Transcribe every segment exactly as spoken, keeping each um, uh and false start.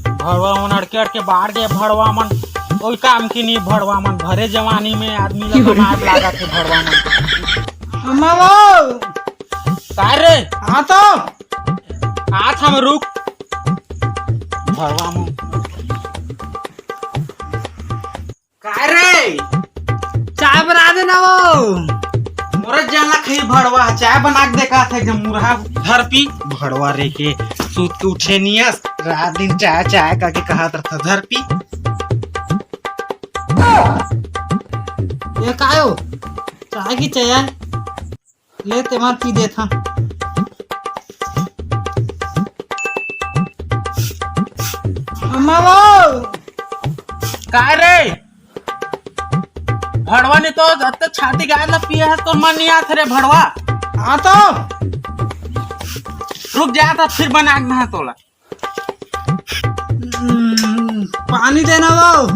भड़वा मन अड़के अड़के बाढ़ गे, भड़वा मन कोई काम की नहीं, भड़वा मन भरे जवानी में आदमी ला बीमार लागत हे भड़वा मन। अम्मा वो, का रे? आ तो। आत हँव रुक। भड़वा मन। का रे? चाय बना देना वो। मोर जान ला खाही भड़वा, चाय बना के देखा थे एकदम मुरहा। धर पी। भड़वा रे के सुत के उठे नियस, रात दिन चाय चाय करके कहत रहता। धर पी। ये कायो? चाय की चाय? ले तेमन पी देथन। अम्मा वो। का रे? भड़वा ने तो अत्ते छाती गाय ला पिए हस, तोर मन नहीं आत रे भड़वा। आ तो। रुक जा, तो फिर बना के नहा तोला। हम्म, पानी देना वो।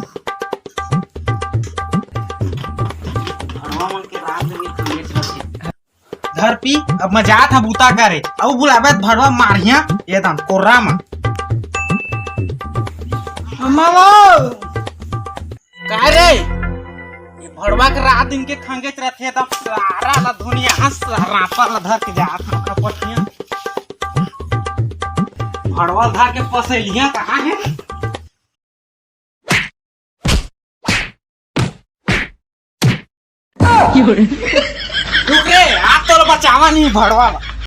भड़वा मन के रात में मीठ रखे। धर पी, अब मैं जात हँव बूता करे। अउ बुलाबे त भड़वा मारिया, ये दम कोर्रा में। अम्मा वो। का रे? ये भड़वा के रात दिन के खंगेच रथे, एकदम सारा ला दुनिया हँस रापा ला धर के जात हँव खपटिया। भड़वा धर के पसेलिया कहाँ हे? रुक रे, आज तो बचावा नहीं भड़वा।